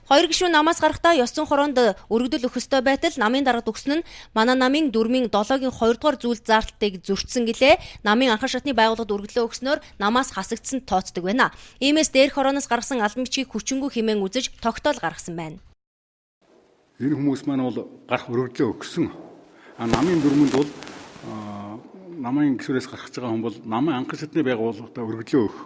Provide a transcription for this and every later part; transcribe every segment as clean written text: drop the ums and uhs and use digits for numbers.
Хоёр гишүүн намаас гарахдаа ёс зүйн хороонд өргөдөл өгөх ёстой байтал намын даргад өгсөн нь манай намын дүрмийн 7-гийн 2 дугаар зүйл заалтыг зөрчсөн гэлээ. Намын анхан шатны байгууллагад өргөдлөө өгснөөр намаас хасагдсан тооцдог байна. Иймээс дээрх хорооноос гаргасан албан бичгийг хүчингү хэмээн үзэж тогтоол гаргасан байна. Энэ хүмүүс маань бол гарах өргөдлөө өгсөн. А намын дүрмэнд бол намын гишүүнээс гарах гэж байгаа хүн бол намын анхан шатны байгууллагад өргөдлөө өгөх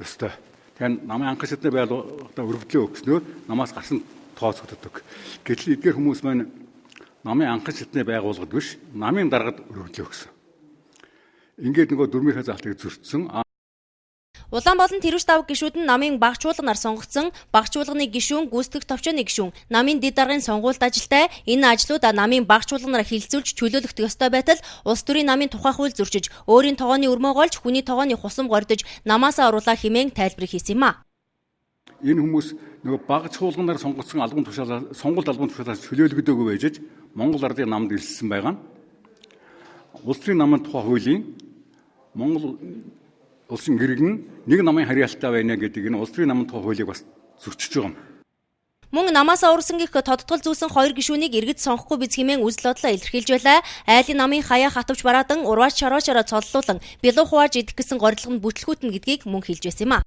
ёстой. Тэгэхээр намын анхан шатны байгууллагад өргөдлөө өгснөөр намаас гарсан тооцогддог. Гэтэл эдгээр хүмүүс маань намын анхан шатны байгууллагад биш, намын даргад өргөдлөө өгсөн. Ингээд нөгөө дүрмийнхээ заалтыг зөрчсөн. Улаан болон Тэрвш давг гишүүд нь намын баг чуулганаар сонгогдсон. Баг чуулганы гишүүн, гүйцэтгэх товчооны гишүүн, намын дэд даргын сонгуульд ажилтай. Энэ ажлуудаа намын баг чуулганаар хилцүүлж чөлөөлөх ёстой байтал улс төрийн намын тухай хууль зөрчиж, өөрийн тогооны өрмөө голж, хүний тогооны хусам гордож, намаасаа оруулаа хэмээн тайлбар хийсэн юм а. Энэ хүмүүс нөгөө баг чуулганаар сонгогдсон албан тушаалаа сонгуульд албан тушаалаас чөлөөлөгдөөгүй байж Монгол Ардын намд элссэн байгаа нь улс төрийн намын тухай хуулийн Монгол улсын иргэн нэг намын харьяалтай байна гэдэг энэ улс төрийн намын тухай хуулийг бас зөрчиж байгаа юм. Мөн намаасаа урсан гэх тодтгол зүүсэн хоёр гишүүнийг иргэд сонгохгүй биз хэмээн үзэл бодлоо илэрхийлж байлаа. Айлын намын хаяа хатавч бараадан урваач шараачаараа цоллуулан билүү хувааж идэх гэсэн горилго нь бүтлгүүтнэ гэдгийг мөн хэлж байсан юм а.